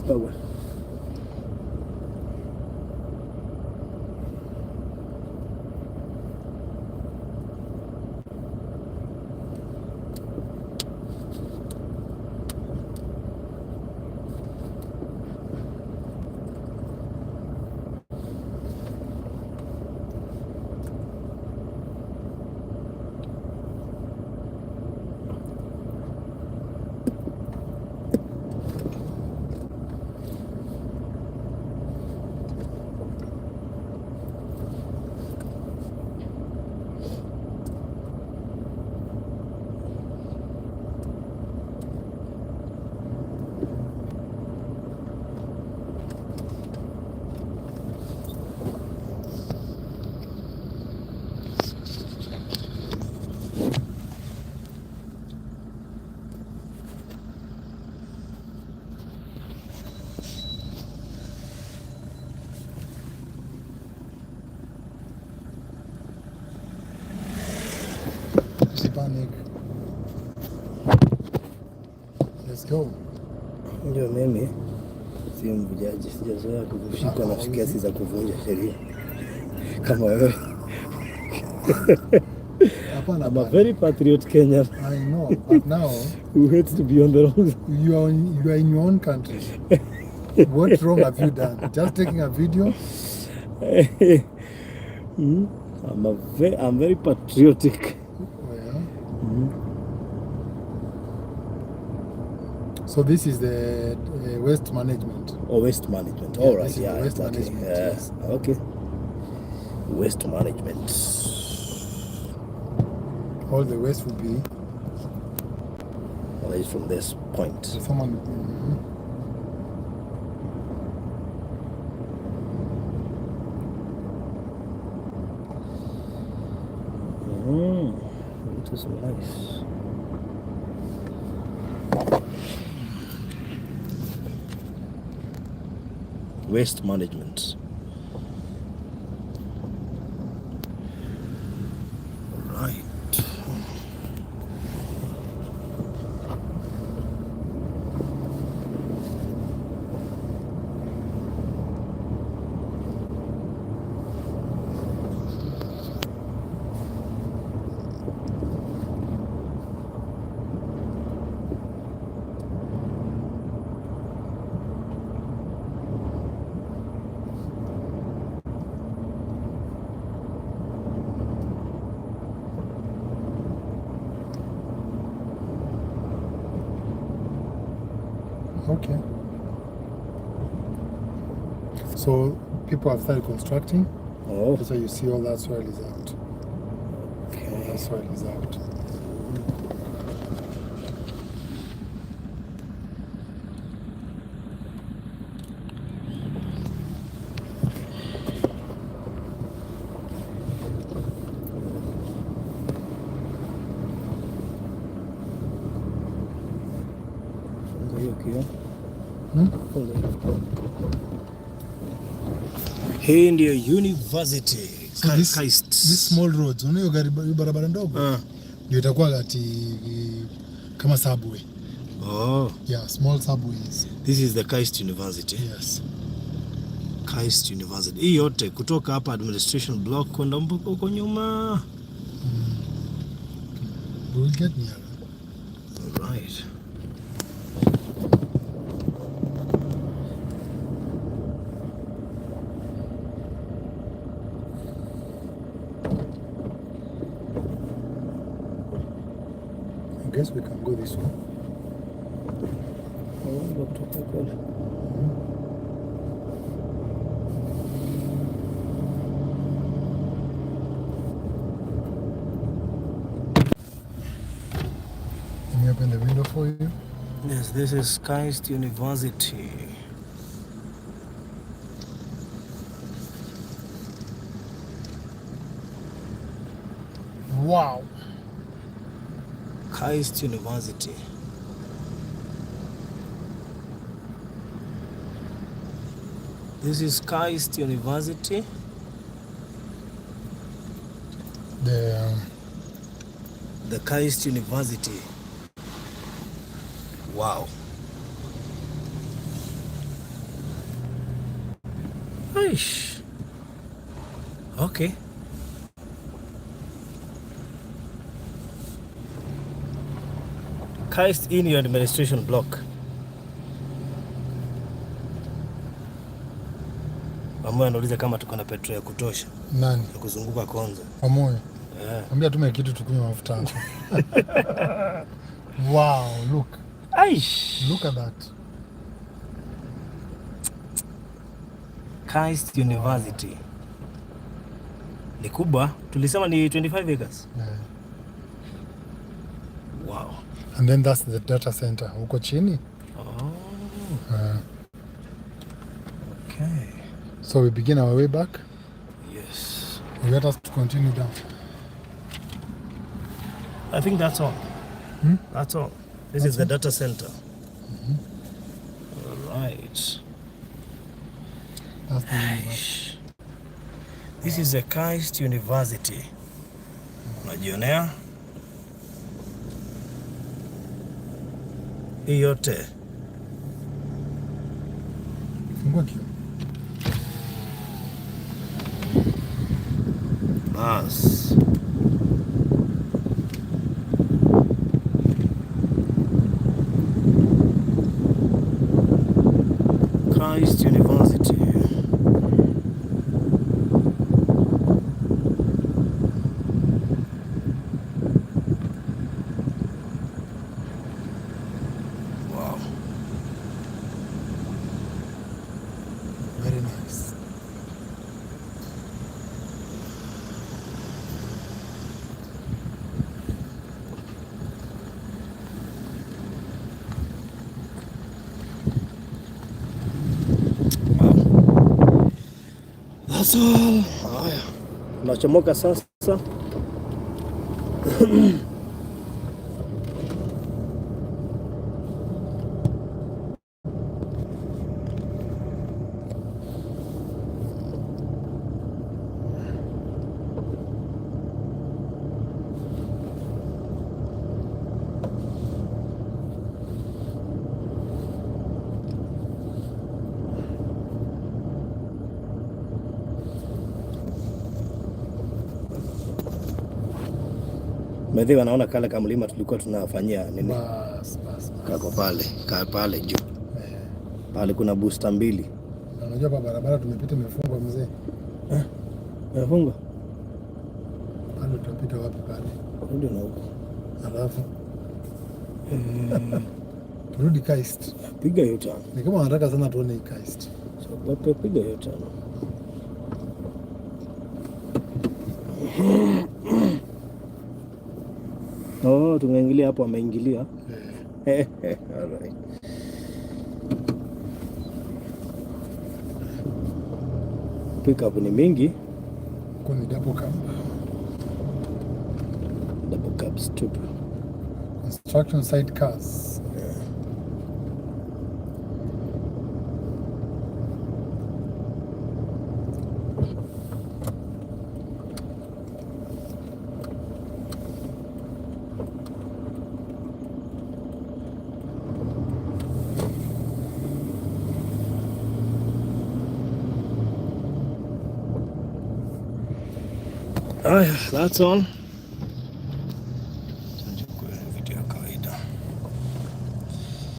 Sawa. Usipanic. Let's go. Ndio mimi si mvujaji, sijazoea kushikwa na kesi za kuvunja sheria kama wewe. Hapana, I'm a very patriot Kenyan. I know, but now who hates to be on the wrong. You are in your own country. What wrong have you done? Just taking a video? I'm very patriotic. Oh, yeah. So this is the waste management. Oh, waste management. Yeah, All right, this is yeah, the waste exactly. management, Yeah. yes. Okay. Waste management. All the waste will be Well, it's from this point. someone. It is nice. Waste management. Right. Okay. So people have started constructing. Oh. That's why you see all that soil is out. Okay. All that soil is out. Funga hiyo kioo. Hmm? Funga hiyo kioo. Hii ndio university. So this, KAIST. this small roads, unaona hiyo gari hiyo barabara ndogo ndio itakuwa ati kama subway. Oh, Yeah, small subways. this is the KAIST University. Yes. KAIST University. Hii yote kutoka hapa administration block kwenda mpaka huko nyuma. We will get nearer. All right. I guess we can go this way. Oh, kutoka kweli. Let me open the window for you. Yes, this is KAIST University. Wow. KAIST University. This is KAIST University. The The KAIST University. Wow. Aish. Okay. KAIST in your administration block. Ambaye anauliza kama tuko na petrol ya kutosha. Nani? Ya kuzunguka Konza. Pamoja. Yeah. Ambia tume kitu tukunywe mafuta hapo. Wow, look. Aish. Look at that. KAIST University. Ni kubwa, tulisema ni 25 acres. Yeah. Wow. And then that's the data center huko chini. Oh. Okay. So we begin our way back. Yes. You want us to continue down? I think that's all. Hmm? That's all. This is the data center. All right. That's the university. This is the KAIST University. Unajionea hii yote. Fungua kioo. Bas. KAIST University. Wow. Very nice. Wow. That's all. Haya. Tunachomoka sasa. Medhi wanaona kale kamlima tulikuwa tunafanyia nini? Bas, bas, bas. Kako pale, ka pale juu. Eh, Pale kuna booster mbili. na unajua hapa barabara tumepita imefungwa mzee. Imefungwa? Pale tutapita wapi pale? Rudi na huko. Alafu turudi KAIST. Piga hiyo tano. Ni kama wanataka sana tuone hii KAIST. So, piga hiyo tano. Oh, tumeingilia hapo, ameingilia. Eh, Alright. Pickup ni mingi, huko ni double cab. Double cabs tupu. Construction site cars. Aya, that's all.